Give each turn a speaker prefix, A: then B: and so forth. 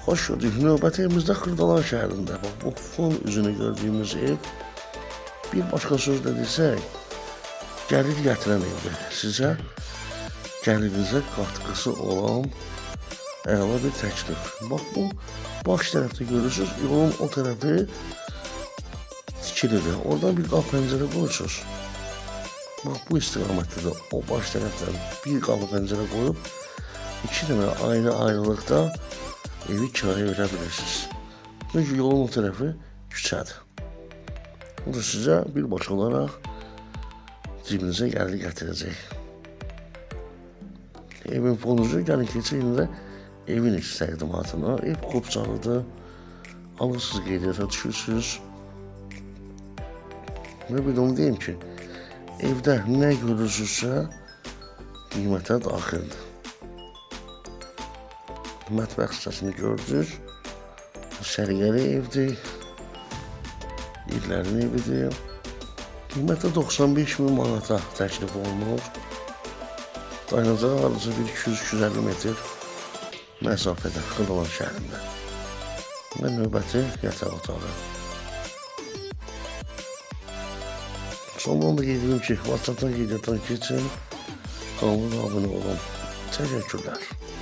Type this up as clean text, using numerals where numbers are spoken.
A: Xoş gördük. Növbəti evimizdə Xırdalan şəhərində. Bax, bu fon üzünü gördüyümüz ev, bir başqa sözlə desək, gəlir gətirən evdir. Sizə gəlirinizə qatqısı olan əla bir təklif. Bax, bu baş tərəfdə görürsünüz, yolun o tərəfi tikilidir. Oradan bir qapı pəncərə qoyursunuz. Bax, bu istiqamətdə də o baş tərəfdən bir qapı pəncərə qoyub iki dənə ayrı ayrılıqda evi kirayə verə bilirsiniz. Çünki yolun o tərəfi küçədir. Bu da sizə birbaşa olaraq cibinizə gəlir gətirəcək. Evin fonucu, gəlin keçək indi də evin iç təqdimatına. Ev kopçalıdır. Alırsınız, qeydiyyata düşürsünüz. Və bir də onu deyim ki, evdə nə görürsünüzsə qiymətə daxildir. Mətbəx hissəsini gördünüz. Səliqəli evdir. İllərin evidir. Qiyməti 95 min manata təklif olunur. Dayanacaq hardasa bir 200-250 metr məsafədə Xırdalan şəhərində. Və növbəti yataq otağı. Sondan da qeyd edim ki, WhatsApp-dan qeydiyyatdan keçin, kanala da abunə olun. Təşəkkürlər.